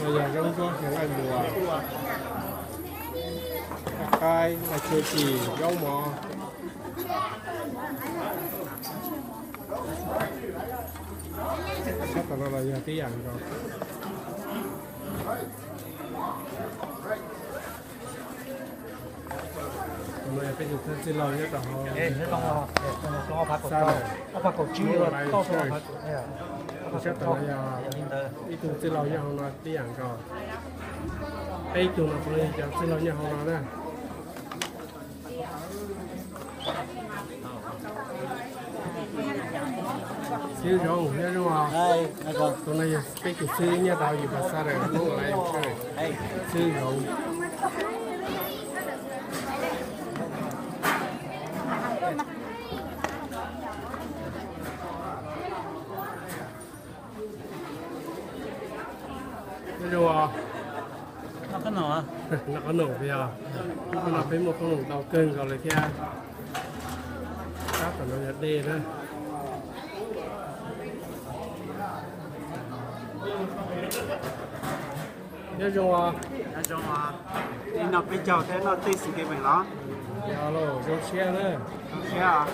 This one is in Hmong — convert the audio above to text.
Yog zaub ntsuab, yog nqaij muas, nqaij qaib, nqaij tshua cim, zaub mov. Sab tom no los yog tib yam nkaus. Tus no yog peb tus txwj laug nyob rau hauv, sab tom no yog ib tug txwj laug nyob hauv no tib yam nkaus. Peb tug no puav leej yog cov txwj laug nyob hauv no na. Xib hwb Zoov, nyob zoo os. Tus no yog peb tus xib hwb nyob rau yus pas xab daws Hmoob Alliance, xib hwb Zoov. Nyob zoo os. Noj qhob noom yog, hnub no peb muaj qhob noom ntau kawg nkaus li thiab. Sab tom no yog dej na. Nyob zoo os. Nyob zoo os. Ib no peb caug thiab noj tej xim ke meem los? Yog lauj, zoo siab na. Zoo siab os.